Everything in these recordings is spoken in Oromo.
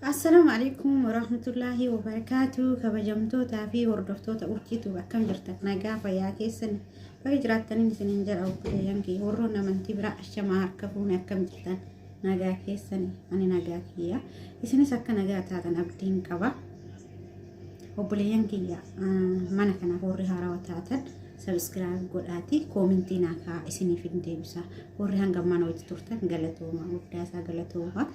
Assalaamu alaikum warahmatullaahi wabarakaatu. Kabajamtootaa fi hordoftoota urjiitu, akkam jirtan? Nagaa fayyaa keessan? Baga jiraattaniin isiniin jedha. Obboleeyyan kiyya warroon amantii biraa, ashamaa, harka fuune, akkam jirtan? Nagaa keessan? Ani nagaa kiyya, isinis akka nagaa taatan abdiin qaba. Obboleeyyan kiyya, mana kanaaf warri haarawaa taatan subscribe godhaati koomintii naa kaa'aa, isiniif hin deebisa. Warri hanga mana hojii turtan galatooma, guddaasaa galatooma.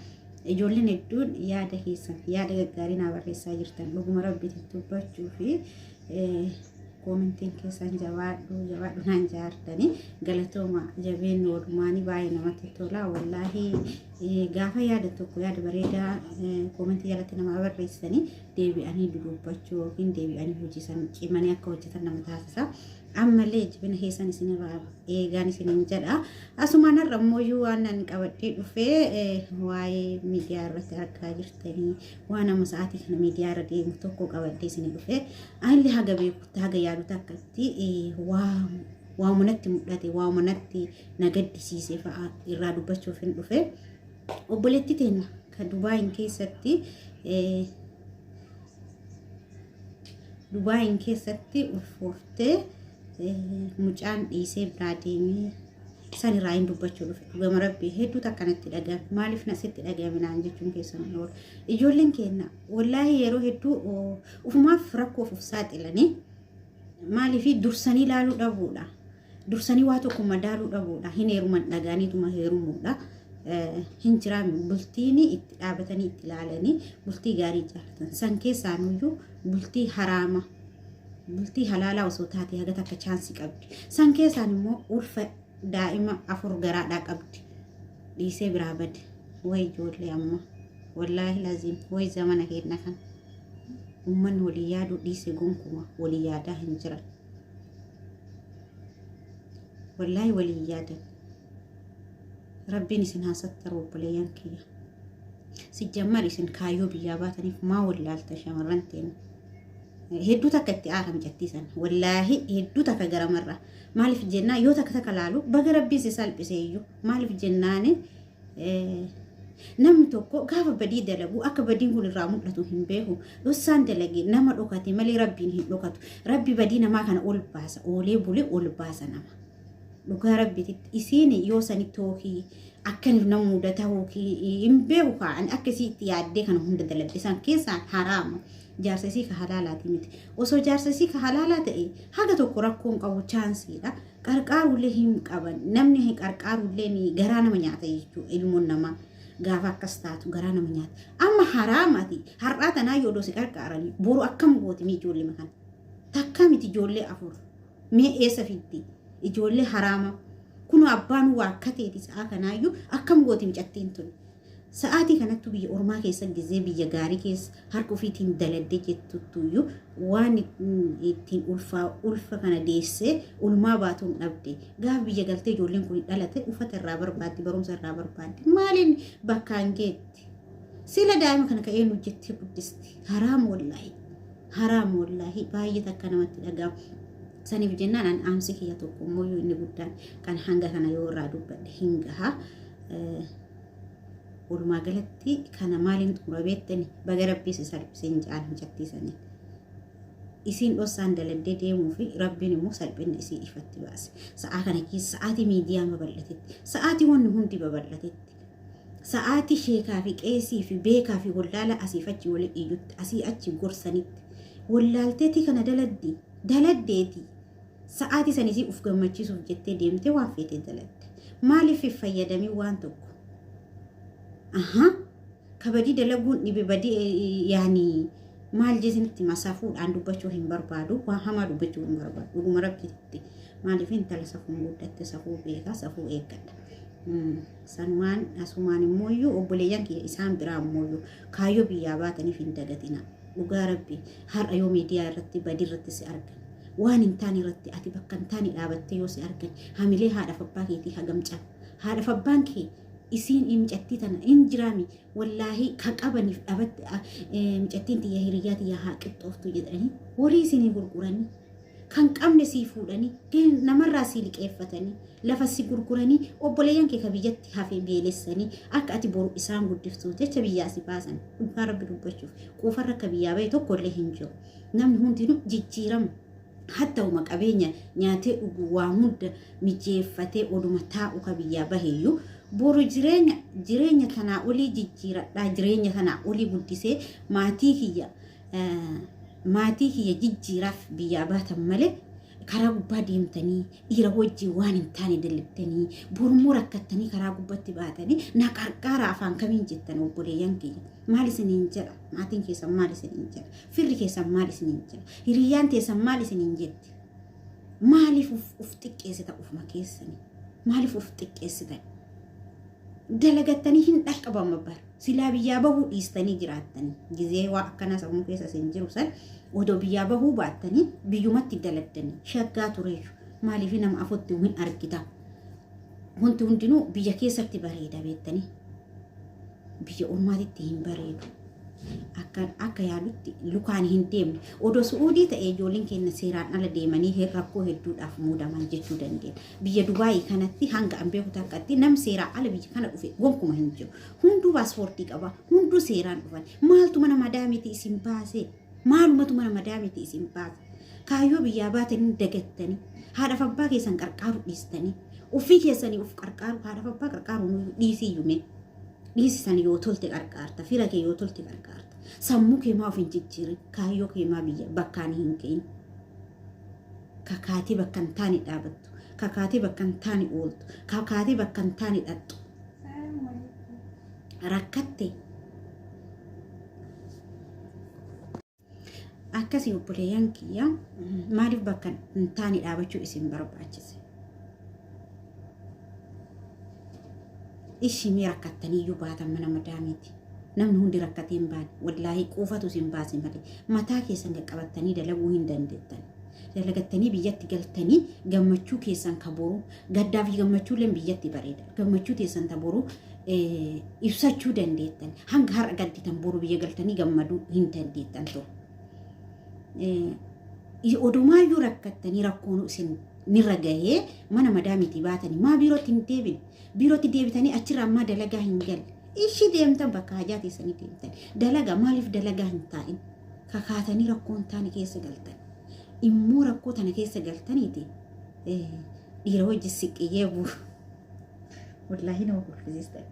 Ijoolleen hedduun yaada keessan, yaada gaggaarii naa barreessaa jirtan. Dhuguma rabbiitiin dubbachuu fi koomintiin keessan "Jabaadhu, jabaadhu" naan jaartanii galatooma. Jabeenni walumaanii baay'ee namatti tola. Wallaahi, gaafa yaada tokko, yaada bareedaa koomintii jalatti namaa barreessanii, deebi'anii dudubbachuu yookiin deebi'anii hojii san cimanii akka hojjetan nama taasisa. Ammallee jibina keessan isinirraa eegaan isiniin jedha. Asumaan har'a immoo waan ani qabadhee dhufee waa'ee miidiyaa irratti argaa jirtanii, waan amma sa'aatii kana miidiyaa irra deemu tokko qabadhee isinii dhufee. Anillee haga beekutti, haga yaadu takkatti, waa natti mul'ate, waa natti na gaddisiise fa'a irraa dubbachuuf hin dhufe. Obboleettii teenya kan Dubaayin keessatti ulfooftee mucaan dhiisee biraa deemee san irraa hin dubbachuu dhufe. Dhugama rabbii, hedduu takkanatti dhagahame. Maaliif nasitti dhagahame naan jechuun keessan oolu. Ijoolleen keenya wallaahi yeroo hedduu ufumaaf rakkoof uf saaxilanii. Maaliif? Dursanii ilaaluu dhabuudha. Dursanii waa tokko madaaluu dhabuudha. Hin heeruman dhagaaniituma heerumuudha. Hin jiraami bultiin itti dhaabatanii itti ilaalanii bultii gaarii jaalatan. San keessaanuyyuu bultii haraama. Bultii halaalaa osoo taate haga takka chaansii qabdi. San keessaan immoo ulfa daa'ima 4 garaadhaa qabdi. Dhiisee biraa bade. Way ijoollee amma. Wallaahi laziim, way zamana keenya kan. Uummanni walii yaaduu dhiise, gonkuma walii yaadaa hin jiran. Wallaahi, walii yaadan. Rabbiin isin haa sattaru, obboleeyyan kiyya. Sijjammar isin kaayyoo biyyaa baataniif maa wallaalta? Shamarran teenya. Hedduu takka itti aara mucattii sana. Wallaahi, hedduu takka garamarra. Maaliif jennaan, yoo takka takka laalu, baga rabbiin si salphise iyyuu. Maaliif jennaani, namni tokko gaafa badii dalagu akka badiin kun irraa mul'atu hin beeku. Dhossaan dalage nama dhokate malee rabbiin hin dhokatu. Rabbi badii namaa kana ol baasa. Oolee bulee ol baasa nama. Dhugaa rabbiititti, isiin yoo sanitti hookii akkaniif nama mudata hookii hin beeku kaa'an akka isii itti yaaddee kana hunda dalagde san keessaan haraama. Jaarsa isii ka halaalaati miti. Osoo jaarsa isii ka halaalaa ta'e haga tokko rakkoon qabu, chaansiidha. Qarqaarullee hin qaban. Namni qarqaarullee garaa nama nyaata jechuudha, ilmoon namaa. Gaafa akkas taatu garaa nama nyaata. Amma haraamati har'aa tanaa yoo si qarqaaranii, boru akkam gooti mee ijoollee kana? Takka miti, ijoollee 4. Mee eessa fiddi? Ijoollee haraama. Kun abbaan waa akka ta'eeti sa'a kanaayyuu akkam gooti mucattiin tun? Sa'aatii kanattu biyya ormaa keessa, gizee biyya gaarii keessa harka ofiitiin daladde jettuttuyyuu, waan ittiin ulfaa ulfa kana deessee ulmaa baatuun dhabde. Gaafa biyya galtee ijoolleen kun dhalate, uffata irraa barbaaddi, barumsa irraa barbaaddi. Maaliin bakkaan geetti? Sila daa'ima kana ka'ee nu jettee guddisti. Haraam wallaahi. Haraam wallaahi, baay'ee takka namatti dhaga'ama. Saniif jennaan, an dhaamsi kiyya tokko immoo inni guddaan kan hanga kana yoo irraa dubbadhe hin gaha. Walumaa galatti kana maaliin xumura beektani? Baga rabbii si salphisee hin ja'an mucattiisanii. Isiin dhossaan daladdee deemuu fi rabbiin immoo salphinni isii ifatti baase. Sa'aa kana keessa, sa'aatii miidiyaan babal'atetti, sa'aatii wanni hundi babal'atetti, sa'aatii sheekaa fi qeesii fi beekaa fi wallaala asiif achi wali iyyutti, asii achi gorsanitti, wallaalteetii kana daladdi daladdeeti. Sa'aatii sanisii uf gammachiisuuf jettee deemtee waan feetee daladde. Maaliif fayyadamii waan tokko? Aha. Kabadii dalaguun dhibe badii yaani maal jeesinitti masafuudhaan dubbachuu hin barbaadu. Waan hamaa dubbachuu hin barbaadu. Dhuguma rabbitti. Maaliif, intala safuun guddatte, safuu beekaa, safuu eeggadha. Sanumaan asumaan immoo iyyuu, obboleeyyan kiyya isaan biraa immoo iyyuu, kaayyoo biyyaa baataniif hin dagatina. Dhugaa rabbi, har'a yoo miidiyaa irratti badii irratti si argan, waan hin taane irratti ati bakka hin taane dhaabattee yoo si argan, hamilee haadhaaf abbaa keetii hagam caba. Haadhaaf abbaan kee isiin mucattii tana hin jiraami, wallaahi, ka qabaniif dhabatte, mucattiin tiyya, hiriyyaa tiyya haa qixxooftu jedhanii horii isinii gurguranii. Kan qabne sii fuudhanii, namarraa sii liqeeffatanii, lafa si gurguranii, obboleeyyan kee ka biyyatti hafe beelessanii, akka ati boru isaan guddiftuuf jecha biyyaa si baasan. Dhugaa Rabbi dubbachuuf quufarra akka biyyaa bahe tokko illee hin jiru. Namni hundinuu jijjiirama. Hatta qabeenya nyaatee dhugu waa hunda mijeeffatee oduma taa'u ka biyyaa baheyyuu, boru jireenya tanaa olii jijjiiradhaa, jireenya tanaa olii guddisee maatii kiyya jijjiiraaf biyyaa baatan malee, karaa gubbaa deemtanii dhiira wajjin waan hin taane dalagdanii, borummoo rakkattanii karaa gubbatti baatanii na qarqaara afaan kamiin jettan? Obboleeyyan kiyya maal isiniin jedha? Maatiin keessan maal isiniin jedha? Firri keessan maal isiniin jedha? Hiriyyaan teessan maal isiniin jetti? Maaliif uf xiqqeessita ufuma keessanii? Maaliif uf xiqqeessitan? Dalagattanii hin dhaqqabama bara. Silaa biyyaa bahuu dhiistanii jiraattanii, gizee waa akkanaa sammuu keessa isin jiru san, odoo biyyaa bahuu baattanii biyyumatti daladdanii shaggaa tureeshu. Maaliif nama afotti hin argita? Wanti hundinuu biyya keessatti bareeda beektanii, biyya ormaatitti hin bareedu. Akka yaadutti lukaan hin deemne. Odoo Su'uudii ta'e, ijoolleen keenya seeraan ala deemanii rakkoo hedduudhaaf muudaman jechuu dandeenya. Biyya Dubaayii kanatti hanga an beeku takkatti nam seeraan ala biyya kana dhufe gonkuma hin jiru. Hunduu paaspoortii qaba, hunduu seeraan dhufan. Maaltu mana madaamiiti isin baase? Maalumatu mana madaamiiti isin baase? Kaayyoo biyyaa baatanii dagattanii, haadhaaf abbaa keessan qarqaaru dhiistanii, ofii keessanii of qarqaaru, haadhaaf abbaa qarqaaru dhiisiyyume. Dhiisisan yoo tolte qarqaarta, fira kee yoo tolte qarqaarta. Sammuu kee maa of hin jijjiirin? Kaayyoo kee maa biyya bakkaan hin ga'in? Kakaatee bakka hin taane dhaabattu, kakaatee bakka hin taane ooltu, kakaatee bakka hin taane dhaqxu. Rakkatte. Akkasii obboleeyyan kiyya, maaliif bakka hin taane dhaabachuu isin barbaachise? Ishii mee rakkattaniiyyuu baatan mana madaamiiti. Namni hundi rakkatee hin baane. Wallaahi quufatu isin baase malee mataa keessan qaqqabattanii dalaguu hin dandeettan. Dalagattanii biyyatti galtanii gammachuu keessan ka boru, gaddaa fi gammachuulleen biyyatti bareeda. Gammachuu teessan ta boru ibsachuu dandeettan. Hanga har'a gadditan boru biyya galtanii gammaduu hin dandeettan ture. Odumaayyuu rakkattanii rakkoon isin nirra gahee mana madaamiitii baatanii maa biirootti hin deebine? Biirootti deebitanii achirraa ammaa dalagaa hin galle. Ishii deemtan, bakka hajaa teessanii deemtan. Dalagaa, maaliif dalagaa hin taa'in? Kakaatanii rakkoo hin taane keessa galtan. Immoo rakkoo tana keessa galtaniiti dhiira wajji siqiyyee buu. Wallaahi nama kolfisiistan.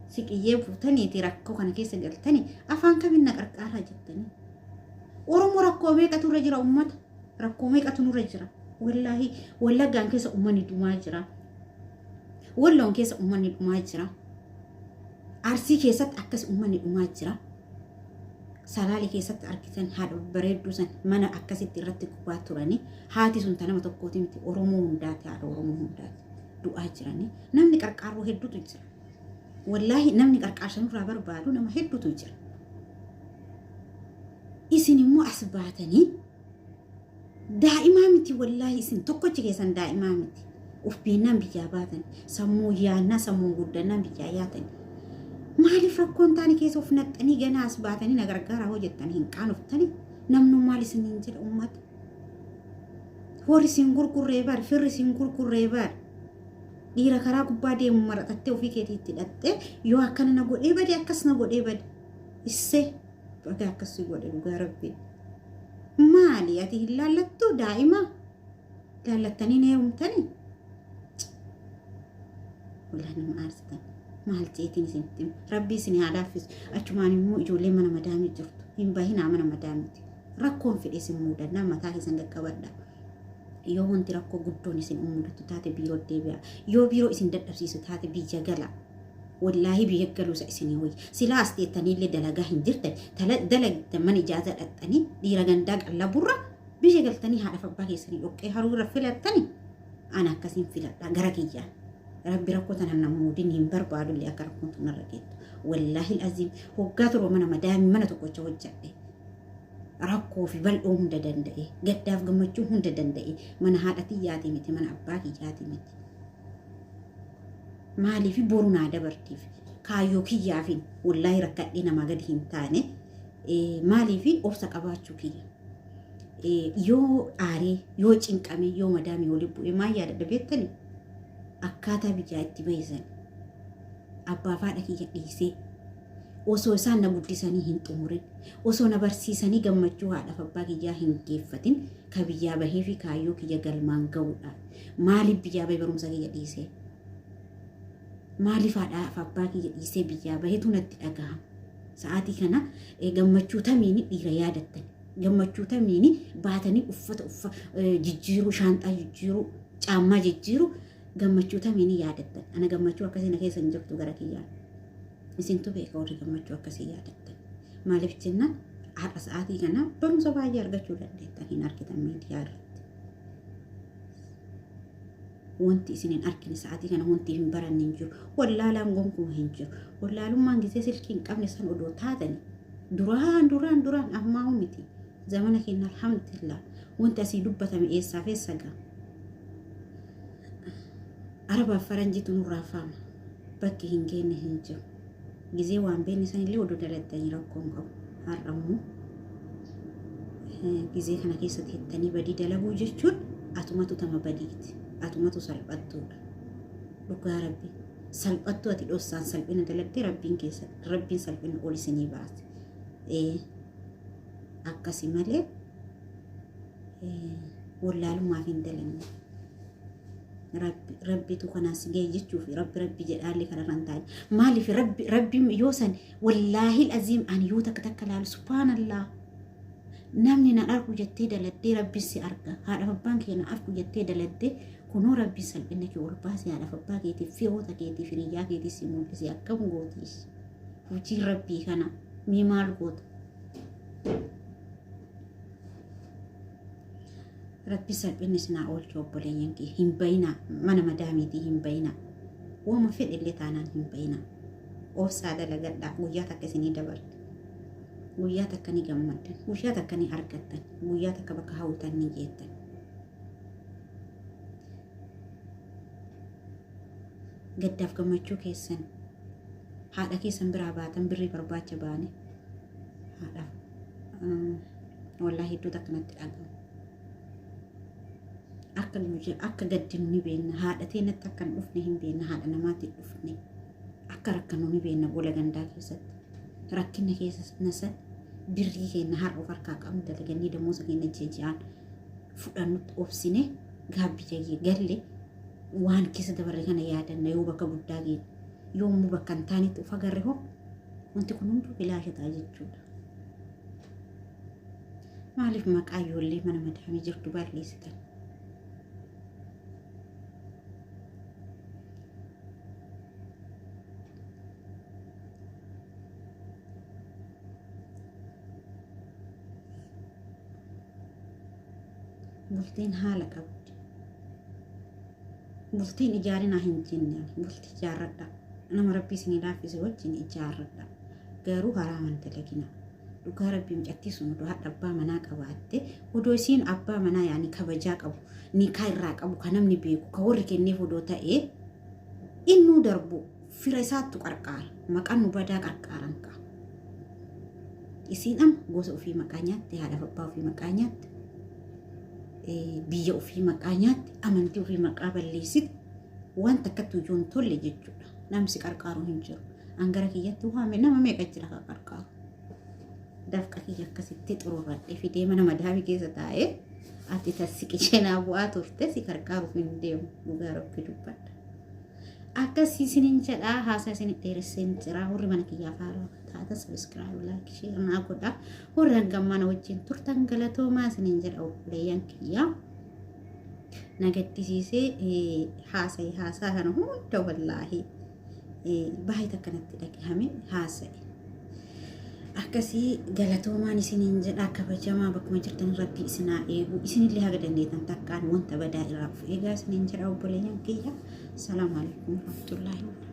Siqiyyee buutaniiti rakkoo kana keessa galtanii afaan kamiin na qarqaaraa jettanii. Oromoo rakkoo meeqatu irra jira uummata? Rakkoo meeqatu nurra jira? Wallaahi Wallaggaan keessa uummanni dhumaa jira. Walloon keessa uummanni dhumaa jira. Arsii keessatti akkas uummanni dhumaa jira. Salaalee keessatti argitan, haadha bareedduu san mana akkasitti irratti gubaa turanii. Haati sun ta nama tokkooti miti, Oromoo hundaati, haadha Oromoo hundaati. Du'aa jiranii. Namni qarqaaruu hedduutu jira. Wallaahi namni qarqaarsa nurraa barbaadu nama hedduutu jira. Isin immoo as baatanii daa'imaa miti, wallaahi isin tokkochi keessan daa'imaa miti. Uf beennaan biyyaa baatan, sammuu yaannaa, sammuun guddannaan biyyaa yaatan. Maaliif rakkoon taane keessa of naqxanii ganaa as baatanii na gargaaraa hojjettan hin qaanoftanii? Namni maal isiniin jedha uummata? Warri isin gurgurree bar, firri isin gurgurree bar. Dhiira karaa gubbaa deemu maraxattee ofii keetiitti hidhattee, yoo akkana na godhee bade, akkas na godhee bade. Issee baga akkas si godhe, dhugaa Rabbi. Maali, ati hin laallattu? Daa'ima laallattanii na heerumtanii? Wallaahi nama aarsitan. Maal jeetiin isinitti hima? Rabbi isin haa laaffisu. Achumaan immoo ijoollee mana madaamii jirtu. Hin bahinaa mana madaamiiti. Rakkoon fedhe isin mudannaa mataa keessan qaqqabadha. Yoo wanti rakkoo guddoon isin mudatu taate biiroo deebi'a. Yoo biiroo isin dadhabsiisu taate biyya gala. Wallaahi biyya galuusa isinii wayya. Silaa as teettaniillee dalagaa hin jirtan. Dalagdan mana ijaaza dhaqxanii dhiira gandaa qallaburra biyya galtanii haadhaaf abbaa keessanii dhoqqee haruu irra filattanii, ana akkasiin filadha gara kiyyaan. Rabbi rakkoo tana namoodin hin barbaadullee akka rakkoon tun narra geettu. Wallaahi aziim hoggaa 7 mana madaamii mana tokkocha hojjadhe. Rakkoo fi bal'oo hunda danda'e, gaddaaf gammachuu hunda danda'e, mana haadha tiyyaatii miti, mana abbaa kiyyaatii miti. Maaliif? Boru naa dabartiif kaayyoo kiyyaafin wallaahi rakkadhee namaa gadi hin taane. Maaliif? Obsa qabaachuu kiyya. Yoo aaree, yoo cinqame, yoo madaamii waliin bu'e maal yaadadha beektani? Akkaataa biyyaa itti bahisan abbaa fi haadha kiyya dhiisee, osoo isaan na guddisanii hin xumurin, osoo na barsiisanii gammachuu haadhaaf abbaa kiyyaa hin geeffatin ka biyyaa bahee fi kaayyoo kiyya galmaan ga'uudhaaf. Maaliif biyyaa bahee barumsa kiyya dhiisee? Maaliif haadhaaf abbaa kiyya dhiisee biyyaa bahetu natti dhagahama. Sa'aatii kana gammachuu tamiini dhiira yaadattan? Gammachuu tamiini baatanii uffata jijjiiruu, shaanxaa jijjiiruu, caammaa jijjiiruu gammachuu tamiini yaadattan? Ana gammachuu akkasii na keessa hin jirtu gara kiyyaan. Isintu beeka warri gammachuu akkasii yaadattan. Maaliif jennaan, har'a sa'aatii kana barumsa baay'ee argachuu dandeettan, hin argitan miidiyaa irratti. Wanti isin hin argine sa'aatii kana, wanti hin baranne hin jiru. Wallaalaan gonkumaa hin jiru. Wallaalummaan gisee silkii hin qabne san odoo taatani duraan duraan duraan ammaa miti. Zamana keenya alhamdulillah, wanti asii dubbatame eessaaf eessa ga'a. Arabaaf faranjiitu nurraa faama. Bakki hin geenne hin jiru. Gizee waan beekne sanillee odoo dalattanii rakkoo hin qabu. Har'a immoo gizee kana keessa teettanii badii dalaguu jechuun atumatu tama badiiti. Atumatu salphattuudha. Dhugaa Rabbi. Salphattuu ati dhossaan salphina dalagdee Rabbiin keessa Rabbiin salphina ol isinii baase. Akkasi malee wallaalummaaf hin dalanne. Rabbi Rabbitu kanaas ga'e jechuuf Rabbi Rabbi jedhaallee kanarra hin taane. Maaliif Rabbi Rabbi yoo san, wallaahi aziim, ani yoo takka takka laalu, subhaanallah, namni na argu jettee daladdee Rabbi si arga. Haadhaaf abbaan kee na argu jettee daladdee, kunoo Rabbi salphina kee ol baasee haadhaaf abbaa keetiif, firoota keetiif, hiriyyaa keetiif si mul'ise. Akkam gootiis hojiin Rabbii kana mee maal goota? Rabbi salphinni isinaa oolchu. Obboleeyyan kee hin bayinaa, mana madaamiitii hin bayinaa, waama fedhe illee taanaan hin bayinaa. Obsaa dalagadhaa. Guyyaa takka isinii dabarte, guyyaa takka ni gammaddan, guyyaa takka ni argattan, guyyaa takka bakka hawwitan ni geettan. Gaddaaf gammachuu keessan haadha keessan biraa baatan birrii barbaacha baane haadhaaf wallaahi hedduu takka natti dhaga'amu. Akka guyyaa akka gaddinu ni beekna. Haadha teenyatti akka hin dhufne hin beekna. Haadha namaatti dhufne akka rakkannu ni beekna. Gola gandaa keessatti rakkina keessa nasan birrii keenya har'a of harkaa qabnu dalagannee damoosa keenya ji'aan fudhannutti obsine gaabbii galle waan keessa dabarre kana yaadanna. Yoo bakka guddaa geenye, yommuu bakka hin taanetti of agarre hoo, wanti kun hunduu bilaasha ta'a jechuudha. Maaliif maqaa ijoollee mana madaamii jirtu balleessitan? Bultiin haala qabdi. Bultiin ijaarinaa hin jenne, bultii ijaarradha. Nama Rabbii isinii laaffise wajjin ijaarradha. Garuu haraaman dalagina. Dhugaa Rabbii, mucattii sun odoo haadha abbaa manaa qabaatte, odoo isiin abbaa manaa yaani kabajaa qabu, nikaa irraa qabu, kan namni beeku, kan warri kenneef odoo ta'ee, innuu darbu fira isaattu qarqaara. Maqaan nu badaa qarqaaran ka'a. Isiin amma gosa ofii maqaa nyaatte, haadhaaf abbaa ofii maqaa nyaatte, biyya ofii maqaa nyaatte, amantii ofii maqaa balleessite, waan takkatti iyyuu hin tolle jechuudha. Namni si qarqaaru hin jiru. An gara kiyyatti waame nama meeqa jira ka qarqaaru. Dafqa kiyya akkasitti xururradhe fidee mana madaamii keessa taa'ee ati tassiqi seenaa bu'aa turte si qarqaaruuf hin deemu, dhugaa Rabbi dubbadha. Akkasii isinin jedhaa, haasaa isin dheeresseen jira. Warri mana kiyyaaf haaraa taata subscribe, like, share naa godha. Warri hanga mana wajjin turtan galatoomaa isinin jedha obboleeyyan kiyyaa. Na gaddisiisee haasa'e haasaa kana hunda, wallaahi baay'ee takkanatti dhagahame haasa'e. Akkasii galatoomaan isiniin jedha. Kabajamaa, bakkuma jirtan Rabbi isinaa eegu. Isinillee haga dandeettan takkaan wanta badaa irraa of eegaa isiniin jedha obboleeyyan kiyya. Salaamu alaikum warahmatullaahi wabarakatuh.